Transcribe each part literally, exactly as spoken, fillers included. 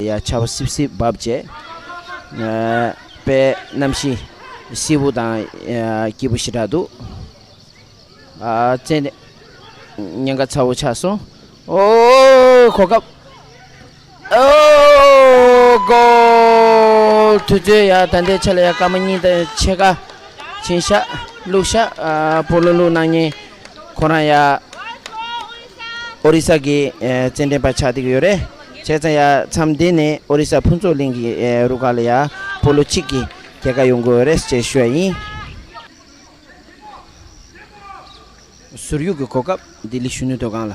ཡ་ཆར་པ་སིབ་སིབ་བབས་བྱས། ཨ་དཔེ་གནམ་གཤིས་བསིལ་པོ་དང་ཡ་སྐྱིད་པོ་ཞེ་དྲག་འདུག་ཨ་ཙན་དན་ཉེན་ཁ་ཚ་བོ་ཆགས་སོང་། ཨོ་གོ་སྐབས། ཨོ་གོལ། དུས་ཚོད་ཡ་ད་ལྟའི་ཆ་ལ་ཡ་སྐར་མ་གཉིས་དང་ཕྱེད་ཀ་ཕྱིན་ཤག་བླུགས་ཤག་ཨ་སྤོ་ལོ་བླུགས་གནང་མཁན་ཁོ་རང་ཡ་ཨོ་རི་ས་གི་ཨ་རྩེད་འགྲན་པ་ཆགས་བསྡད་ཀྱི་ཡོད་རེད། བྱས་ཙང་ཡ་མཚམས་འདི་ནས་ཨོ་རི་ས་ཕུན་ཚོགས་གླིང་གི་ཨ་རུ་ཁག་ལ་ཡ་སྤོ་ལོ་གཅིག་གི་རྒྱལ་ཁ་ཡོང་གི་ཡོད་རེད་ཅེས་ཞུ་ཡ་ཡིན། ཟུར་གཡུག་གི་གོ་སྐབས་ལྡི་ལི་གཞོན་ནུ་ཐོག་ཁང་ལ།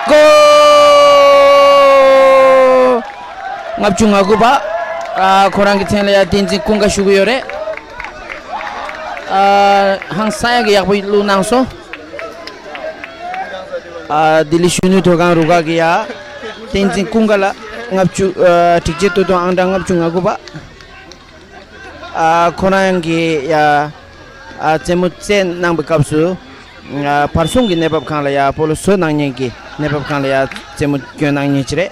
གོལ། ལྔ་བཅུ་ང་དགུ་པ། ཨ་ཁོ་རང་གི་མཚན་ལ་ཡ་བསྟན་འཛིན་ཀུན་དགའ་ཞུ་གི་ཡོད་རེད། ཨ་ཧང་སང་ཡག་གི་ཡག་པོ་བླུགས་གནང་སོང་། ཨ་ལྡི་ལི་གཞོན་ནུ་ཐོག་ཁང་རུ་ཁག་གི་ཡ་བསྟན་འཛིན་ཀུན་དགའ་ལགས་ལྔ་བཅུ་ཨ་སྒྲིག་ཆས་སྟོད་ཐུང་ཨང་གྲངས་ལྔ་བཅུ་ང་དགུ་པ། ཨ་ཁོ་རང་གི་ཡ་ཨ་རྩེད་མོ་རྩེད་གནང་པའི་སྐབས་སུ་ཨ་བར་སྲུང་གི་གནས་བབ་ཁང་ལ་ཡ་སྤོ་ལོ་བཟོ་གནང་མཁན་གྱི་གནས་བབ་ཁང་ལ་ཡ་རྩེད་མོ་སྐྱོན་གནང་མཁན་ཅིག་རེད།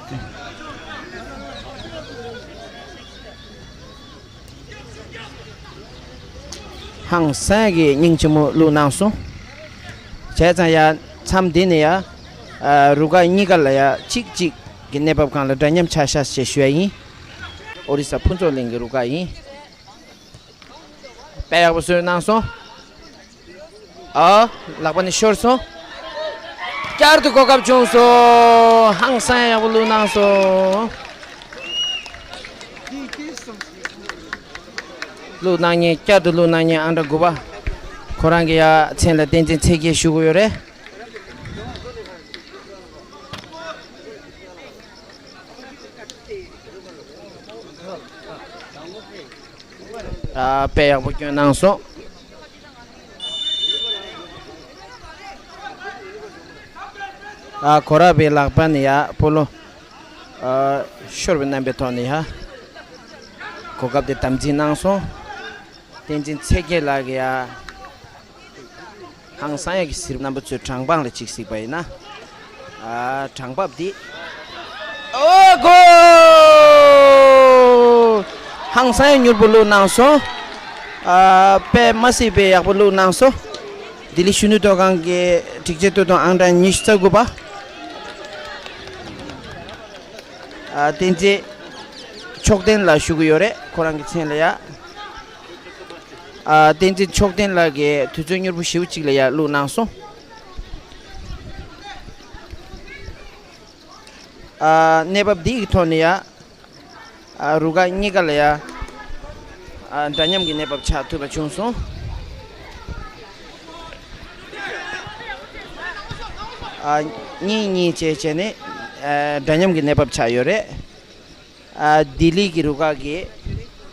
ཧང་སང་གི་སྙིང་རྗེ་མོ་བླུགས་གནང་སོང་། བྱས་ཙང་ཡ་མཚམས་འདི་ནས་ཡ་ཨ་རུ་ཁག་གཉིས་ཀ་ལ་ཡ་གཅིག་གཅིག་གི་གནས་བབ་ཁང་ལ་འདྲ་མཉམ་ཆགས་ཤག་ཅེས་ཞུ་ཡ་ཡིན། ཨོ་རི་ས་ཕུན་ཚོགས་གླིང་གི་རུ་ཁག་ཡིན། དཔེ་ཡག་པོ་བཟོས་གནང་སོང་། ཨ། ལག་པ་ནས་ཤོར་སོང་། བསྐྱར་དུ་གོ་སྐབས་བྱུང་སོང་། ཧང་སང་ཡག་པོ་བླུགས་གནང་སོང་། བླུགས་གནང་མཁན་བསྐྱར་དུ་བླུགས་གནང་མཁན་ཨང་གྲངས་དགུ་པ། ཁོ་རང་གི་ཡ་མཚན་ལ་བསྟན་འཛིན་ཚེ་རྒྱལ་ཞུ་གི་ཡོད་རེད། ཨ་དཔེ་ཡག་པོ་སྐྱོན་གནང་སོང་། ཨ་ཁོ་ར་བའི་ལག་པ་ནས་ཡ་སྤོ་ལོ་ཨ་ཤོར་བའི་རྣམ་པའི་ཐོག་ནས་ཡ་གོ་སྐབས་དེ་དམ་འཛིན་གནང་སོང་། བསྟན་འཛིན་ཚེ་རྒྱལ་ལགས་ཀྱིས་ཡ། ཧང་སང་ཡག་གི་ཟེར་རྣམ་པ་ཚོའི་གྲངས་སྤང་ལ་གཅིག་གཟིགས་པ་ཡིན་ན། ཨ་གྲངས་འབབ་འདི། ཨོ་གོ། ཧང་སང་ཡག་མྱུར་པོ་བླུགས་གནང་སོང་། ཨ་དཔེ་མ་སྲིད་པའི་ཡག་པོ་བླུགས་གནང་སོང་། ལྡི་ལི་གཞོན་ནུ་ཐོག་ཁང་གི་སྒྲིག་ཆས་སྟོད་ཐུང་ཨང་གྲངས་ཉི་ཤུ་རྩ་དགུ་པ། ཨ་བསྟན་འཛིན་མཆོག་ལྡན་ལགས་ཞུ་གི་ཡོད་རེད། ཁོ་རང་གི་མཚན་ལ་ཡ། ཨ་བསྟན་འཛིན་མཆོག་ལྡན་ལགས་ཀྱིས་དུས་ཚོད་མྱུར་པོ་ཞེ་པོ་ཅིག་ལ་ཡ་བླུགས་གནང་སོང་། ཨ་གནས་བབ་འདི་གི་ཐོག་ནས་ཡ། ཨ་རུ་ཁག་གཉིས་ཀ་ལ་ཡ། ཨ་འདྲ་མཉམ་གྱི་གནས་བབ་ཆགས་ཐུབ་པ་བྱུང་སོང་། ཨ་གཉིས་གཉིས་བྱས་བྱས་ནས་ཨ་འདྲ་མཉམ་གྱི་གནས་བབ་ཆགས་ཡོད་རེད། ཨ་ལྡི་ལི་གི་རུ་ཁག་གིས་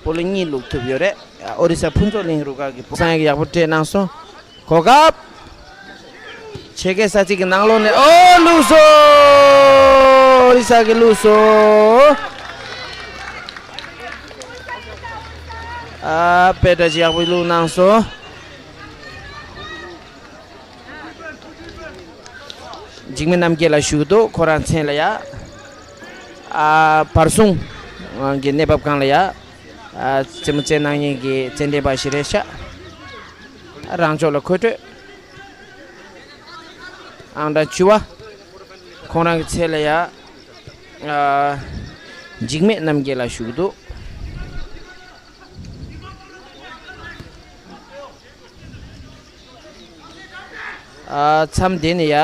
སྤོ་ལོ་གཉིས་བླུགས་ཐུབ་ཡོད་རེད། ཨ་ཨོ་རི་ས་ཕུན་ཚོགས་གླིང་རུ་ཁག་གིས་སྤོ་སང་ཡག་ཡག་པོ་སྤྲད་གནང་སོང་། གོ་སྐབས། ཕྱེད་ཀའི་ས་ཚིགས་ཀྱི་ནང་ལོགས་ནས་ཨོ་བླུགས་སོང་། ཨོ་རི་ས་གིས་བླུགས་སོང་། ཨ་དཔེ་འདྲ་ཅིག་ཡག་པོ་བླུགས་གནང་སོང་། འཇིགས་མེད་རྣམ་རྒྱལ་ལགས་བཞུགས་འདུག་ཁོ་རང་མཚན་ལ་ཡ། ཨ་བར་སྲུང་གི་གནས་བབ་ཁང་ལ་ཡ། ཨ་རྩེད་མོ་རྩེད་གནང་མཁན་གྱི་རྩེད་འགྲན་པ་ཞིག་རེད་ཤག་རང་ཕྱོགས་ལ་འཁོད་འཕྲོས། ཨང་གྲངས་བཅུ་པ། ཁོང་རང་གི་མཚན་ལ་ཡ། ཨ་འཇིགས་མེད་རྣམ་རྒྱལ་ལགས་བཞུགས་འདུག་ཨ་མཚམས་དེ་ནས་ཡ།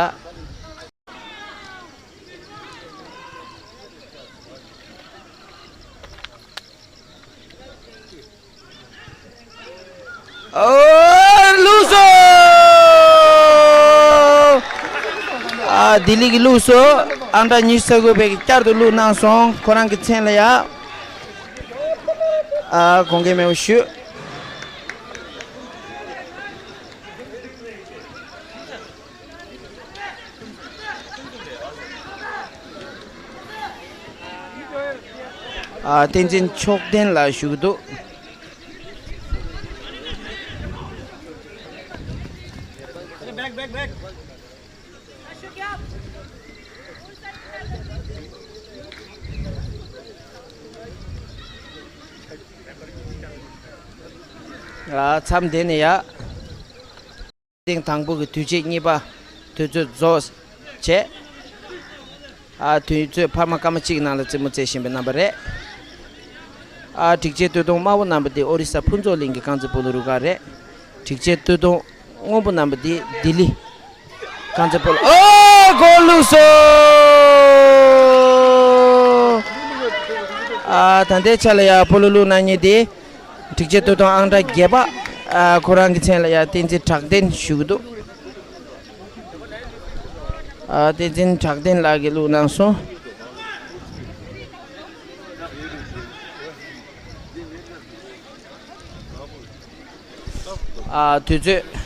ཨོ་བླུགས་སོང་། ཨ་ལྡི་ལི་གིས་བླུགས་སོང་། ཨང་གྲངས་ཉི་ཤུ་རྩ་དགུ་པས་བསྐྱར་དུ་བླུགས་གནང་སོང་། ཁོ་རང་གི་མཚན་ལ་ཡ། ཨ་དགོངས་འགལ་མེད་པ་ཞུ། ཨ། ཨ། བསྟན་འཛིན་མཆོག་ལྡན་ལགས་ཞུ་གི་འདུག། ཨ། མཚམས་དེ་ནས་ཡ། ཐེངས་དང་པོ་གི་དུས་ཆེན་གཉིས་པ་དུས་ཚོད་རྫོགས་བྱས། ཨ། དུས་ཚོད་འཕར་མ་སྐར་མ་གཅིག་ནང་ལ་རྩེད་མོ་རྩེ་བཞིན་པའི་རྣམ་པ་རེད། ཨ། སྒྲིག་ཆས་སྟོད་ཐུང་དམར་པོ་རྣམ་པ་དེ་ཨོ་རི་ས་ཕུན་ཚོགས་གླིང་གི་རྐང་རྩེད་སྤོ་ལོ་རུ་ཁག་རེད། སྒྲིག་ཆས་སྟོད་ཐུང་སྔོན་པོ་རྣམ་པ་དེ་ལྡི་ལི་རྐང་རྩེད་སྤོ་ལོ། ཨོ། གོལ་བླུགས་སོང་། ཨ། ད་ལྟའི་ཆ་ལ་ཡ་སྤོ་ལོ་བླུགས་གནང་མཁན་དེ། སྒྲིག་ཆས་སྟོད་ཐུང་ཨང་གྲངས་བརྒྱད་པ། ཨ། ཁོ་རང་གི་མཚན་ལ་ཡ་བསྟན་འཛིན་གྲགས་ལྡན་ཞུ་གི་འདུག། ཨ། བསྟན་འཛིན་གྲགས་ལྡན་ལགས་ཀྱིས་བླུགས་གནང་སོང་། ཨ། དུས་ཚོད་